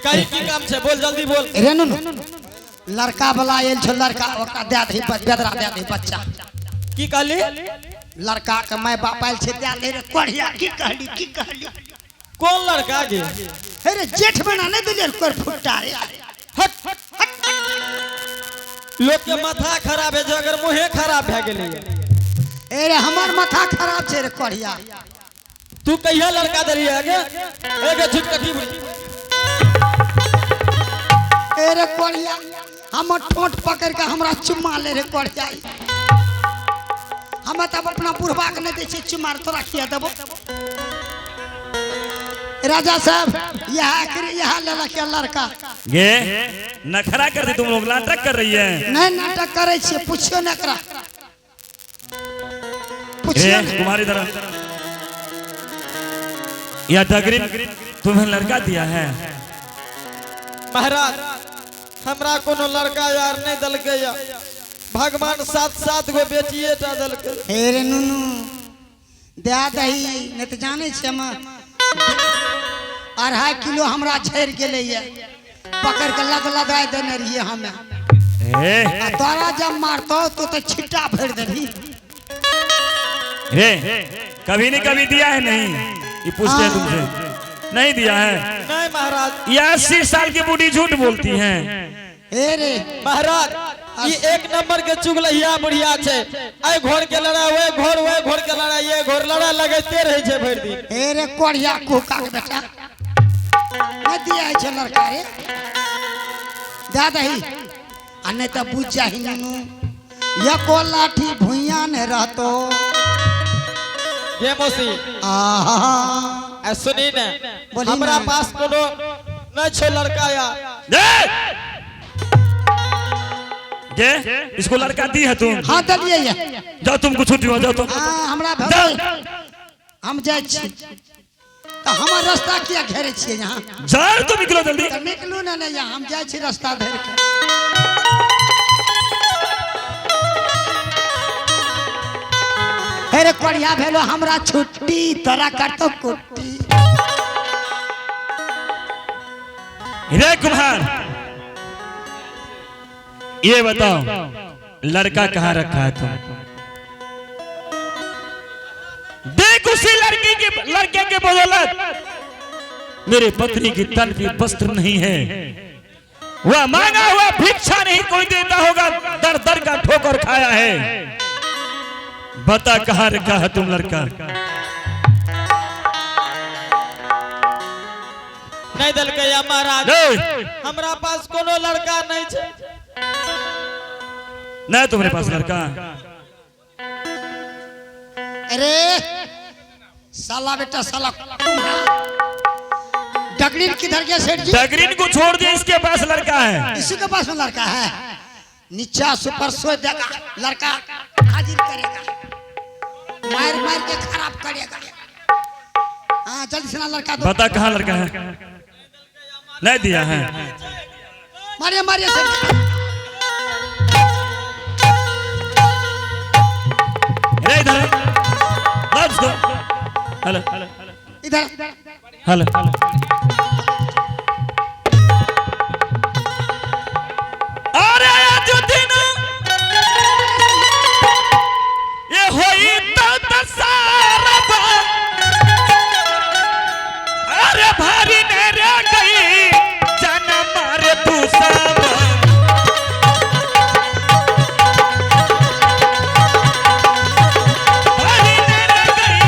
कहीं की काम छै, बोल जल्दी बोल। रे नुनू, लड़का वाला आयल छौ, लड़का ओकरा दए दही, बेदरा दए दही बच्चा। की कहली? लड़का के my बाप आयल छै, दए दही रे कोढ़िया। की कहली, की कहली? कोन लड़का गे? हे रे, जेठ बना नहीं दिलियै कोर फुट्टा रे। हट, लोक के माथा खराब है, अगर मुहे खराब भए गेलै। ए रे, हमर माथा खराब छै रे कोढ़िया। तू कहिया लड़का देलियै गे? ए गे झुटकटी बुढ़ी। ए रे कोढ़िया, हमर ठोंठ पकड़ के हमरा चुम्मा ले रे कोढ़िया। हम तब अपना बुढ़बा के नहीं दै छियै चुम्मा, तोरा किया देबो? राजा साहब, यह लेलक ये लड़का। ये नखरा कर दी तुम लोग, नाटक कर रही है। नहीं नाटक करे छियै, पुछियो ने एकरा, पुछियो ने। कुमारी तरह या डगरी तुम्हें लड़का दिया है? महाराज, हमरा कोनो लड़का यार नहीं दलकै या। भगवान सात सात गो बेटिए टा दलकै। हे रे नुनू, दए दही, नहीं तऽ जानै छियै हम 2.5 किलो हमरा झड़ि गेलैये, पकड़ के लद लदाय देने रहियै हमे। आ तोरा जब मारतौ तो तऽ छिट्टा भरि देबही। रे, कभी नहीं कभी दिया है? नहीं, ये पूछते हैं तुमसे, नहीं दिया है? नहीं महाराज। ये 80 साल की बूढ़ी झूठ बोलती है। हे रे महाराज, ये एक नंबर के चुगलहिया बुढ़िया छै। एहि घर के लड़ाई ओहि घर, ओहि घर के लड़ाई ये घर, लड़ाई लगैते रहै छै भरि दिन। हे रे कोढ़िया कुहका के बेटा, नहीं दिया है छै लड़का रे, दए दही आ नहीं तऽ बुझ जाही नुनू, एको लाठी भुइया नहीं रहतो। गे मौसी, आहा। आ सुनी ने, बोली हमरा ने। पास कोनो नहीं छै लड़का यार। ये इसको लड़का दी है तुम? हाँ, दलियै ये। जाओ, तुमको छुट्टी हो, जाओ तुम। हाँ, हमरा जाओ। भेल, हम जाइ छी तऽ हमर रास्ता किया घेरै छियै यहाँ? जाओ तुम, निकलो जल्दी। तऽ निकलू ने, ने यहाँ हम जाइ छी रास्ता धरि के। हे रे कोढ़िया, भेलो हमरा छुट्टी, तोरा करतो कुट्टी। रे कुम्हार, ये बताओ लड़का कहाँ रखा है तुम? देख, उसी लड़की के लड़के के बदौलत मेरे पत्नी की तन पे वस्त्र नहीं है। वह मांगा हुआ भिक्षा नहीं कोई देता होगा, दर दर का ठोकर खाया है। बता कहाँ रखा है तुम लड़का? नहीं दलकै या महाराज। नहीं। हमरा पास कोनो लड़का नहीं छै। नहीं तुम्हारे पास लड़का? अरे साला बेटा साला डगरीन किधर गया सेठ जी? डगरीन को छोड़ दे, इसके पास लड़का है। इसी के पास में लड़का है। नीचा सुपर सोच देगा, लड़का हाजिर करेगा, मार मार के खराब करेगा। हाँ, जल्दी से ना लड़का दो। बता कहाँ लड़का है? नहीं दिया है? मारिए मारिए सेठ जी। रे इधर लाओ इसको। हेलो। इधर। हेलो। अरे आज दिन ये होई तो सारा बात। अरे भारी ने रे गई जन मारे तू सब। भारी ने रे गई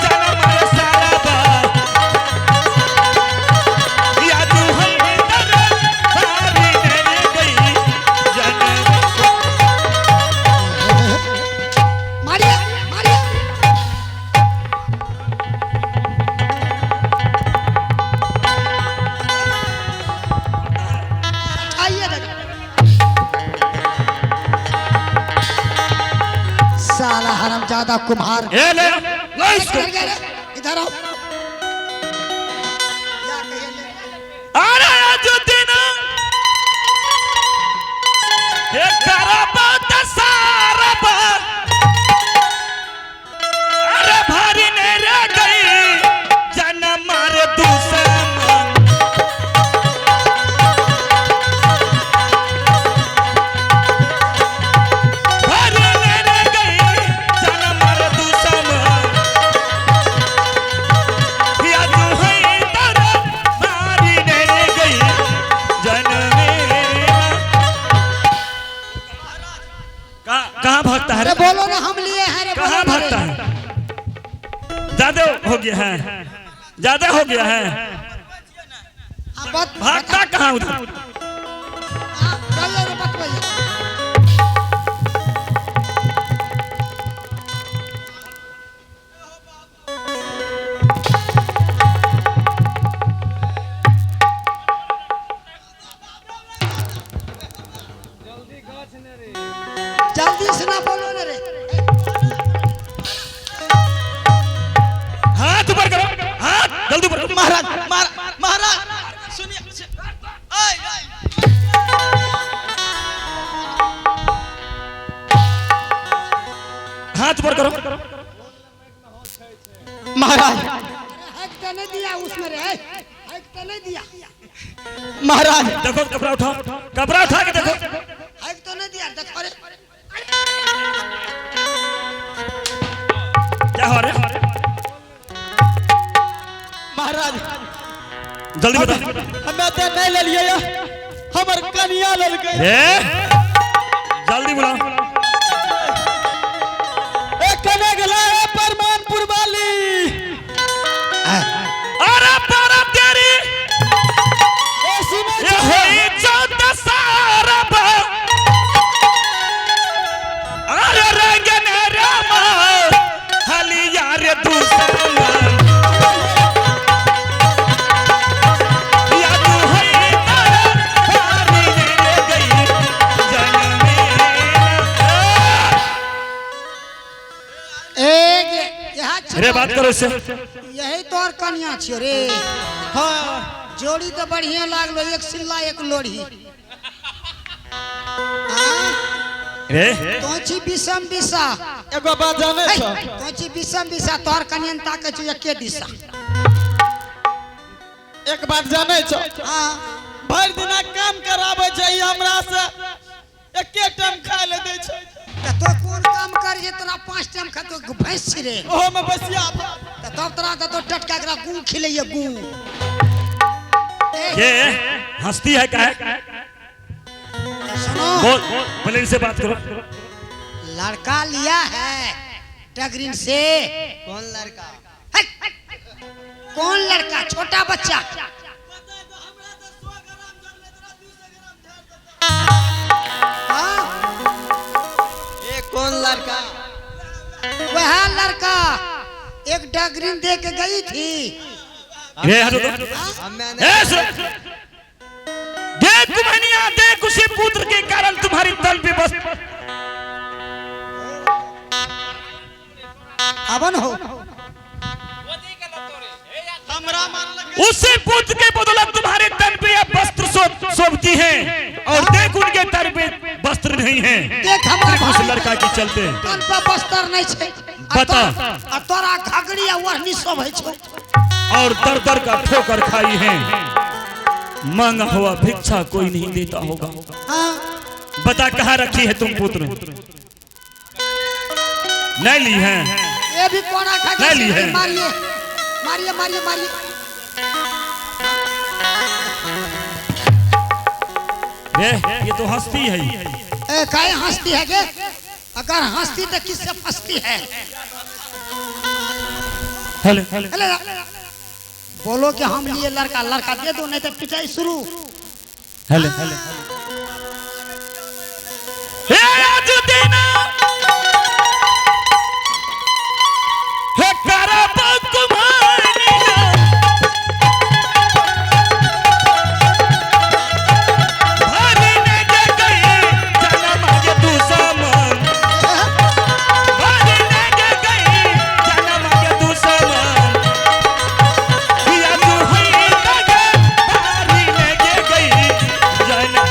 जन मारे सारा बात। या तू हम दर भारी ने रे गई जन। मारिए मारिए। आइए देखो। साला हरामजादा कुम्हार। ए ले लो इसको। इधर गया रे, इधर आओ। या कहिए ले। अरे आज दिन ये करब सारा बात। अरे भारी ने रे गई जन मार दुश्मन। कहाँ भागता है अरे रे? बोलो ना, हम लिए हैं रे, कहाँ बोलो ना रे। भागता है? ज्यादा हो गया है, ज्यादा हो गया है। हाँ, भागता कहाँ उधर? हाँ, चलिए रे, बतवाइए। जल्दी से ना बोलो ना रे। हाथ ऊपर करो, हाथ जल्दी ऊपर करो। महाराज, महाराज सुनिए, आय, आय। हाथ ऊपर करो। महाराज, हक तो नहीं दिया उसमें रे, हक तो नहीं दिया। महाराज देखो कपड़ा उठाओ, कपड़ा उठा के देखो। हक तो नहीं दिया, देखो रे। क्या हो रहा है? महाराज जल्दी बता। हमें तो नहीं ले लिए, हमर कनिया ललकै। ए, जल्दी बुलाओ। ए कने गेला ए परमानपुर वाली। अरे पर तेरी ए सुनै ये होई चौथ सारा बा। अरे रंग ने रामा हली यार दूसरा या तू होई तारा हारी ने गई जन्म में। एक यहाँ रे बात करो इससे। यही तोर कनिया छियो रे। हाँ जोड़ी तो बढ़िया लागलो, एक सिल्ला एक लोढ़ी। हाँ, रे तो छी विषम दिशा। एगो बात जानै छौ? तो छी विषम दिशा, तोहर कनियन ताकै छौ एके दिशा। एक बात जानै छौ? हाँ। भरि दिना काम कराबै छै ई हमरा से, एके टाइम खाय ले दै छै। त तो कोन काम कर जे तोरा 5 टाइम खातो भैंस छी रे? ओहो में बसिया भात। त तब तोरा त तो टटका एकरा गू खिलैये गू। ए, ये हंसती है का है? सुनो। बोल, पहले इनसे बात करो। लड़का लिया है टगरिन से। कौन लड़का? हट! कौन लड़का? छोटा बच्चा। हाँ? ये कौन लड़का? वह लड़का एक डगरिन दे के गई थी। रे हटो तो। हम ए, सुनो। देख कुम्हनिया, देख उसी पुत्र के कारण तुम्हारी तन पे बस अबन हो। हमरा मारलक। उसी पुत्र के बदौलत तुम्हारे तन पे अब वस्त्र शोभती है और देख उनके तन पे वस्त्र नहीं है। देख हमार सिर्फ उस भाई लड़का के चलते। तन पे वस्त्र नहीं छे। आ बता। आ तोरा घगड़ी आ ओढ़नी शोभै छौ। और दर दर का ठोकर खाई है, मांगा हुआ भिक्षा कोई नहीं देता होगा। हाँ। बता कहाँ रखी है तुम पुत्र? नहीं ली है। ये भी कोना खा के नहीं ली है। मारिए मारिए मारिए मारिए। ये तो हंसती है। ए काहे हंसती है गे? अगर हंसती तो किससे फंसती है? Hello hello. हेलो, बोलो कि हम लिए लड़का, लड़का दे दो नहीं तो पिटाई शुरू। Hello hello. हे राजुद्दीन, हे करब कुम्हारिया, भरी ने जे गई जनम जे दुश्मन, भरी ने जे गई जनम जे दुश्मन, या तू हुई तगे भरी ने जे गई जनम।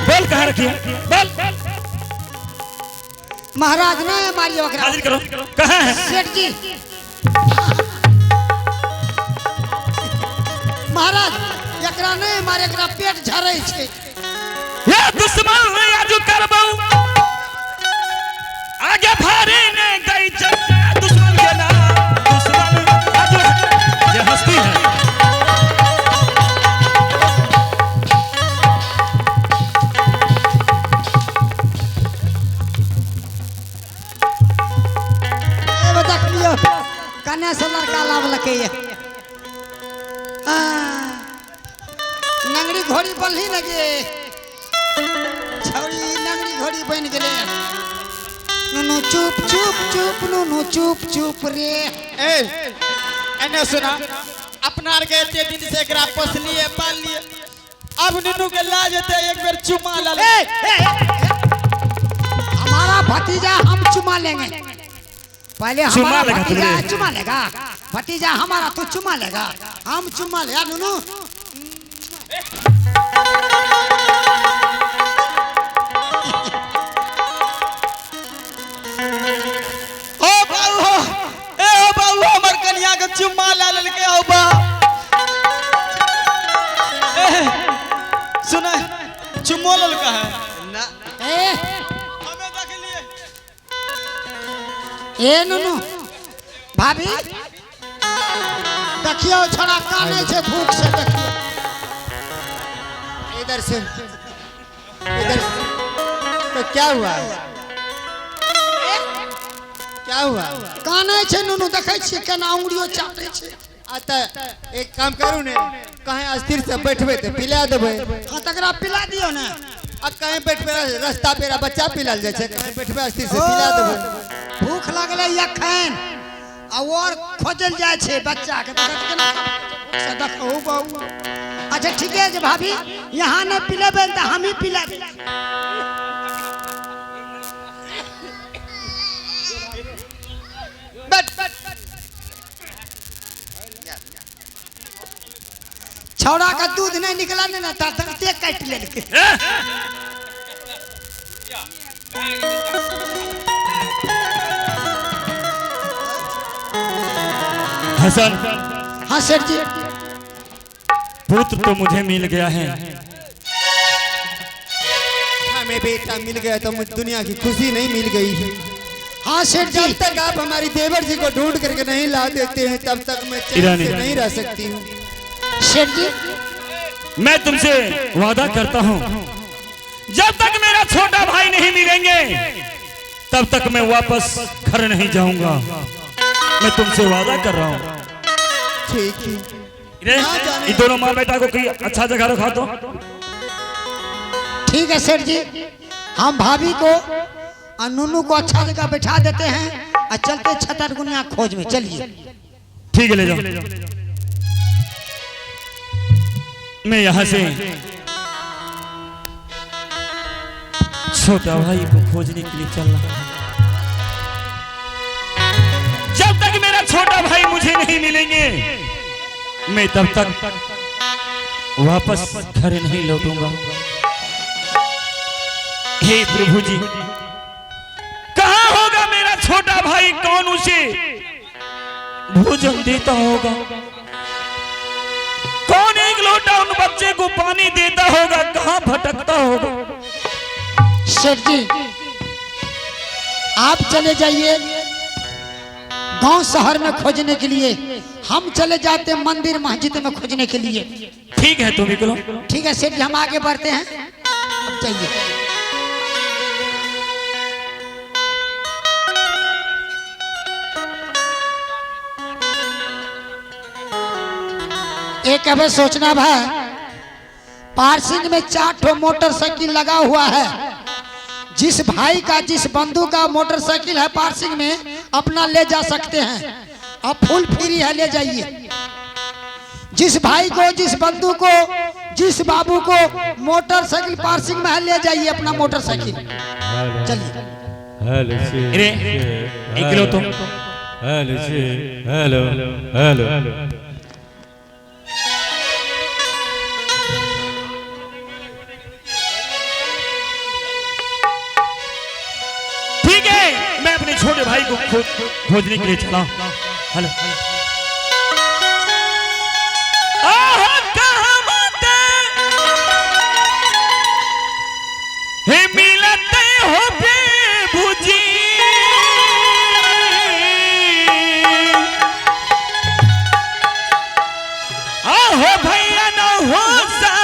बोल कहाँ रखी है? बोल। महाराज ना मारिए ओकरा। हाजिर करो, कहाँ है? सेठ जी, महाराज एकरा नहीं मारे, एकरा पेट झरै छै। ये दुश्मन आज करबऊ आगे भारी ने गई चल दुश्मन के नाम दुश्मन आज ये हस्ती है। देखियो कने से लड़का लावलकै ये। आ, नंगड़ी घोड़ी बनली न गे छौड़ी, नंगड़ी घोड़ी बनि गेलै। नुनू चुप चुप चुप, नुनू चुप चुप रे। ए एने सुना, अपना आर के एते दिन से एकरा पोसलिए पाललिए, अब नुनू के ला जेते एक बेर चुमा ला ले। ए, ए, ए, हमारा भतीजा हम चुमा लेंगे पहले। चुमा हमारा लेगा भतीजा तुझे। चुमा लेगा भतीजा हमारा, तू चुमा लेगा, हम चुमा ले नुनू। ओ बाबू हो, ए ओ बाबू, हमर कनिया के चुम्मा ला लेलकै। औ बा, ए, सुना, चुम्मो लेलकै है। ना। ए हमे देखलिए। ए नुनू, भाभी, देखियो छोड़ा काने छै भूख से, देखियो। इधर से, इधर से तो क्या हुआ? क्या हुआ? काने छै नुनू, देखै छियै केना उंगलियो चाटै छै। आ त एक काम करू ने, कहीं अस्थिर से बैठबे तो पिला देबै। हाँ, तकरा पिला दियो ने। आ कहीं बैठबे, रास्ता पेरा बच्चा पिलाल जाइ छै, कहीं बैठबे अस्थिर से पिला देबै। भूख लागलै अखन आ और खोजल जाइ छै बच्चा के, देखै छियै केना भूख से, देखो बहू। अच्छा ठीके छै भाभी, यहाँ नहि पिलेबै तऽ हमही पिला देबै। बैठ। छौड़ा के दूध नहीं निकला ने ना, ता दाँते काटि लेलकै। हसन। हाँ सेठ जी। पुत्र तो मुझे मिल गया है। हमें बेटा मिल गया तो मुझे दुनिया की खुशी नहीं मिल गई है। हाँ सेठ जी। जब तक आप हमारी देवर जी को ढूंढ करके नहीं ला देते हैं, तब तक मैं चैन ईरानी। से नहीं रह सकती हूँ। सेठ जी। मैं तुमसे वादा करता हूँ, जब तक मेरा छोटा भाई नहीं मिलेंगे तब तक मैं वापस घर नहीं जाऊंगा। मैं तुमसे वादा कर रहा हूँ। ठीक है। रे, ये दोनों माँ बेटा को कोई अच्छा जगह रखा दो। ठीक है सेठ जी, हम भाभी को और नुनू को अच्छा जगह बैठा देते हैं और चलते छतरगुनिया खोज में, चलिए। ठीक है, ले जाओ। मैं यहां से छोटा भाई को खोजने के लिए चल रहा हूं। जब तक मेरा छोटा भाई मुझे नहीं मिलेंगे, मैं तब तक वापस घर नहीं लौटूंगा। हे प्रभु जी, कहां होगा मेरा छोटा भाई? कौन उसे भोजन देता होगा? कौन एक लोटा उन बच्चे को पानी देता होगा? कहां भटकता होगा? सेठ जी, आप चले जाइए गांव शहर में खोजने के लिए, हम चले जाते हैं मंदिर मस्जिद में खोजने के लिए। ठीक है, तुम निकलो। ठीक है सेठ जी, हम आगे बढ़ते हैं, अब जाइए। एक हमें सोचना भाई, पार्सिंग में चार ठो मोटरसाइकिल लगा हुआ है। जिस भाई का, जिस बंधु का मोटरसाइकिल है पार्सिंग में, अपना ले जा सकते हैं। अब फुल फ्री है, ले जाइए। जिस भाई को, जिस बंधु को, जिस बाबू को मोटरसाइकिल पार्सिंग में है, ले जाइए अपना मोटरसाइकिल। चलिए। हेलो। रे, निकलो तुम। Hello hello hello. ठीक है, मैं अपने छोटे भाई को खोजने के लिए चला हूं। हेलो। आहा, कहाँ बातें हे मिलते हो बेबुजी, आहो भैया न हो सा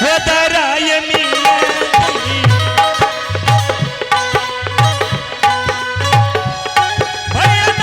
हो दराय मिले, भैया न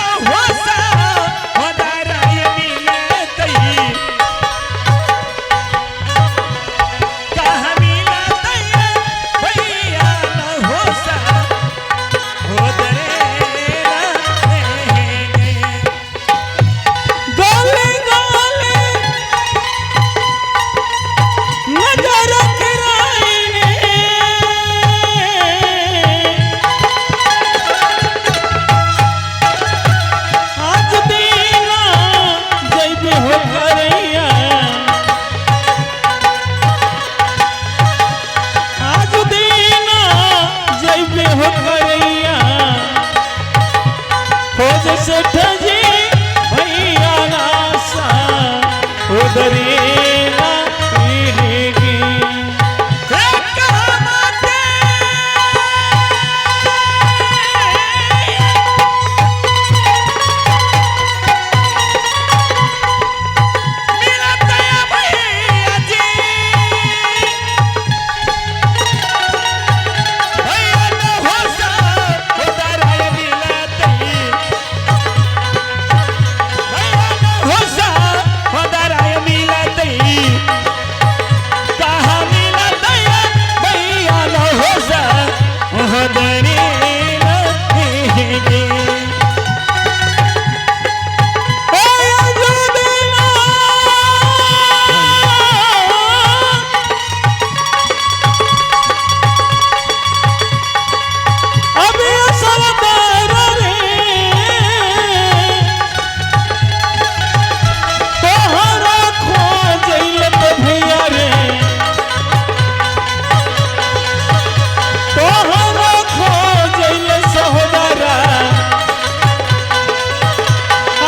सेठ जी भैया नासा उधरी ना पीरेगी। अबे सरदार रे तोहरा खोजैल भैया रे तोहरा खोजैल सहोदरा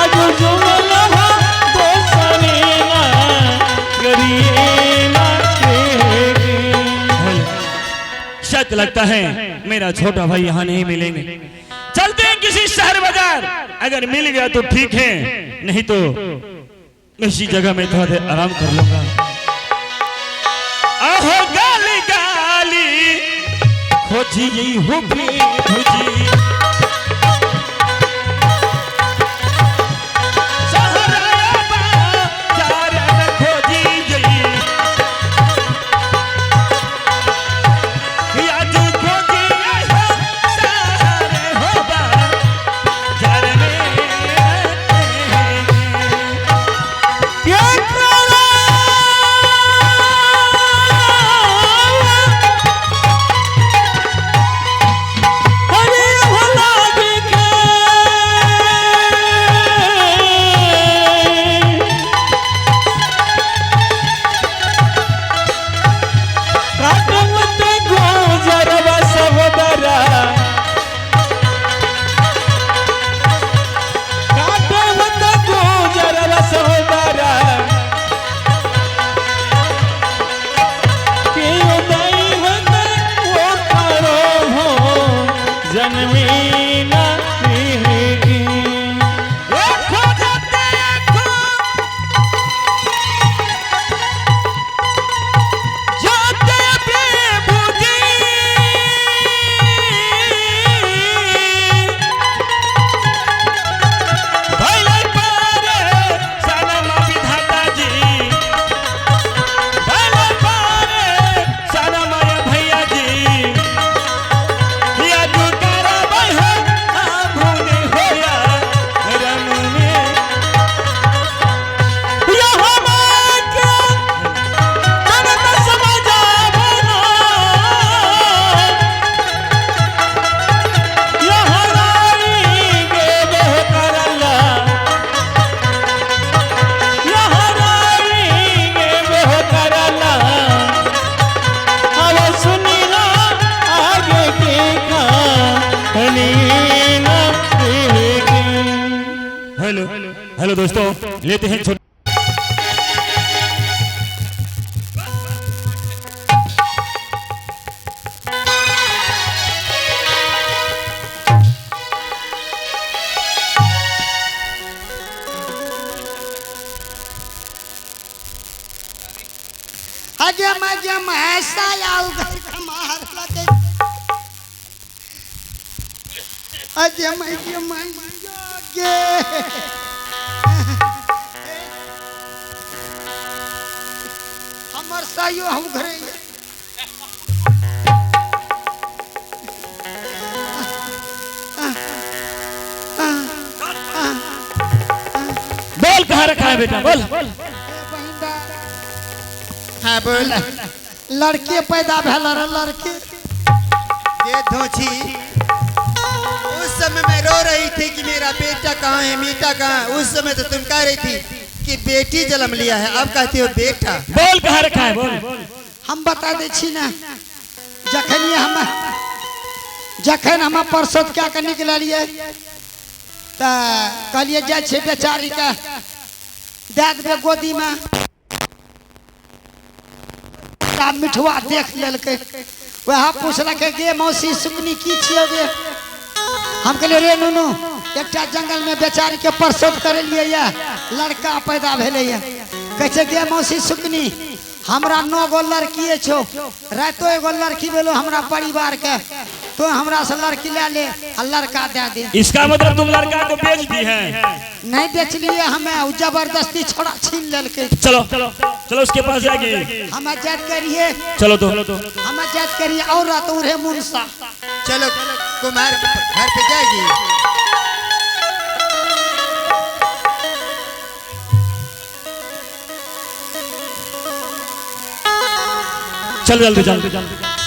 आज जुमल हो दोसरे ना करिए ना शत लगता है मेरा छोटा भाई यहाँ नहीं मिलेंगे। चलते हैं किसी शहर बाजार, अगर मिल गया तो ठीक है, नहीं तो मैं इसी जगह में थोड़ा देर आराम कर लूंगा। आहो गाली गाली खोजी यही हो भी भुजी शहर बाजार में खोजी यही आज खोजी हो शहर हो बाजार में। क्या अरे भला के काटमत गुजरवा सहोदरा काटमत गुजरवा सहोदरा के दैवत वो करो हो जन्मीना मिलेगी। ओ खोजते खो जाते बेबुद्धि भले पारे सनम विधाता जी भले पारे सनम भैया जी या दुकारा बह आभुने होया रम में यहाँ माँ जनत समझा बना यहाँ राई गे बेह करला यहाँ राई गे बेह करला अब सुनिला आगे के कहानी ना। हेलो हेलो दोस्तों, लेते हैं छोटे अगे मगे महसा आउ घर के मार लगे अगे मगे मगे हमर सायो हम घरे बोल कहाँ रखा है बेटा बोल। बहिंदा हाँ बोल। लड़के पैदा भेल रहे लड़के ये धोची उस समय मैं रो रही थी कि मेरा बेटा कहाँ है, मीता कहाँ है। उस समय तो तुम कह रही थी कि बेटी जन्म लिया है, अब कहती हो बेटा। बोल कहाँ रखा है बोल। हम बता दै छी ने जखन हम जखन हम परसों क्या के निकललियै तऽ कहलियै जाइ छियै बेचारीके दए देबै गोदीमे। तब मिठुआ देख लेलकै, वएह पुछलकै गे मौसी सुकनी की छियौ गे? हम कहलियै रे नुनू एकटा जंगलमे बेचारीके प्रसव करेलियै यऽ, लड़का पैदा भेलैए। कहै छै गे मौसी सुकनी हमरा 9 गो लड़किए छौ, रातो एगो लड़की भेलो हमरा परिवारके, तो हमरा से लड़की ले ले आ लड़का दे दे। इसका मतलब तुम लड़का को बेच दी है? नहीं बेचलिए हमें, उ जबरदस्ती छोड़ा छीन लेलकै। चलो चलो उसके पास जाएगी। हम जात करिए। चलो तो हम जात करिए औरत उरे मुनसा। चलो कुमार घर पे जाएगी। चल जल्दी चल।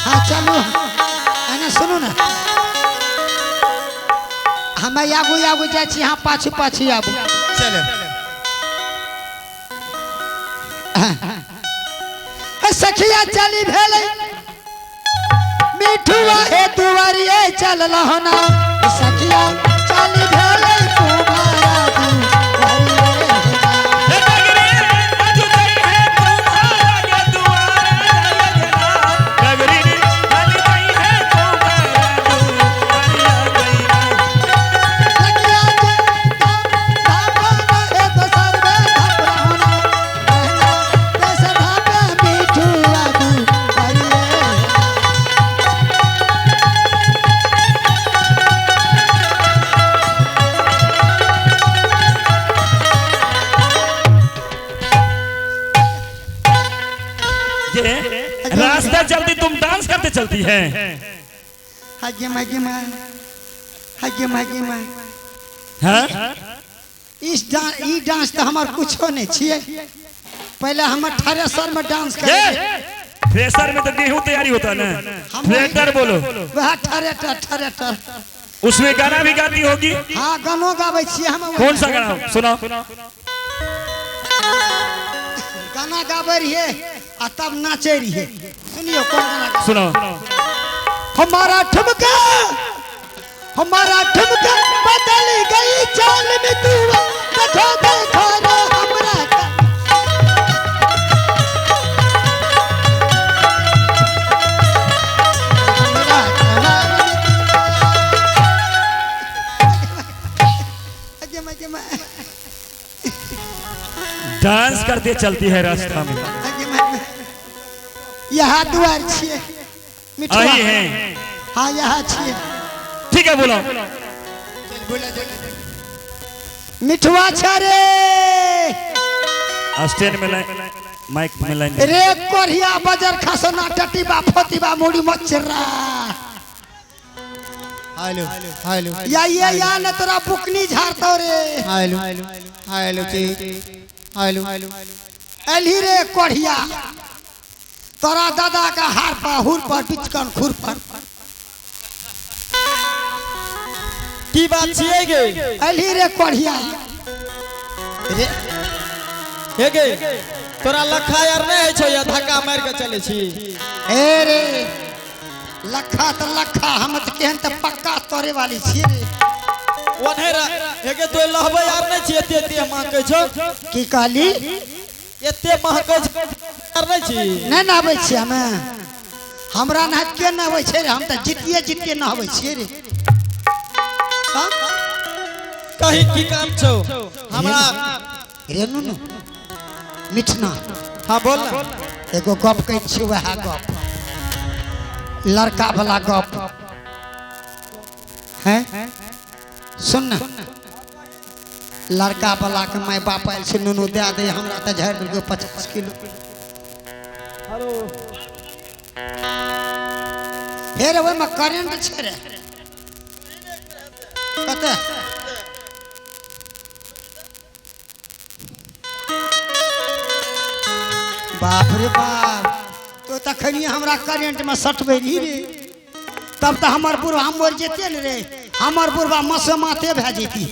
हाँ चलो एने सुनू ना, हम आगू आगू जाइ छी, हाँ पाछू पाछू आबू। चलो सखिया चली भेलै मिठुआ हे दुआरिये चललहो ना। सखिया चली भेलै कुमारा दुआरिये। सखिया जे धाप हे दोसर बे धाप रहना। कैसे धापे मिठुआ दुआरिये। ये रास्ता चलती तुम डांस करते चलती है। हगे मगे माँ, हगे मगे माँ। हाँ? इस डांस, ई डांस तो हमार कुछो नहीं छिए। पहले हम थ्रेसर में डांस करे। थ्रेसर में तो गेहूं तैयारी होता है ना, थ्रेटर बोलो। वह थ्रेटर, थ्रेटर उसमें गाना भी गाती होगी। हाँ गानो गावे छिए हम। कौन सा गाना सुनाओ? गाना गावे रहिए आ तब नाचे रहिए। सुनियो कौन गाना गावे? सुनाओ। हमारा ठुमका, हमारा ठुमका बदल गई चाल में तू देखो देखो रे हमरा का। हमरा कमाल में तू। अगे मगे मा। डांस करते चलती है रास्ता में। अगे मगे। यहाँ दुआर छिए। मिठुआ। आई है। हाँ यहाँ छिए। ठीक है बोलो। मिठुआ छरे। स्टैंड में लाइन, माइक में लाइन। रे कोरिया बजर खसना टटीबा फोतीबा मुड़ी मचरा। हेलो हेलो या ये या न तोरा बुकनी झाड़तो रे। हेलो हेलो जी हेलो। एलही रे कोढ़िया तोरा दादा का हार पर हुर पर बिचकन खुर पर। की बात छिए गे? एलही रे कोढ़िया रे। हे गे तोरा लखा यार नहीं है छो या धक्का मार के चले छी? ए रे लखा त लखा, हम त केहन त पक्का तोरे वाली छिए रे। ओन्हे रे हे गे तो लहबे यार नहीं छी, एते एते महकै छौ। की कहली? एते महकै छौ यार नहीं छी। नहीं नहबै छियै हमे, हमरा नहाइत के नहबै छै रे? हम त जितिये जितिये नहबै छियै रे। हाँ? कही की काम छौ हमरा? रे नुनू मिठना। हाँ बोल ना। एगो गप कहै छियै, वएह गप लड़का वाला गप है। सुन ना, लड़का वाला के my बाप आयल छै, नुनू दए दे हमरा तऽ झाड़ि देलकै 50 किलो। फेर ओहिमे करेंट छै रे। कतऽ? बाप रे बाप, तो तखनी हमरा करेंट में सटबै रही रे, तब तऽ हमर बुढ़वा मरि जेते ने रे। हमर बुढ़वा मसमाते भए जेती।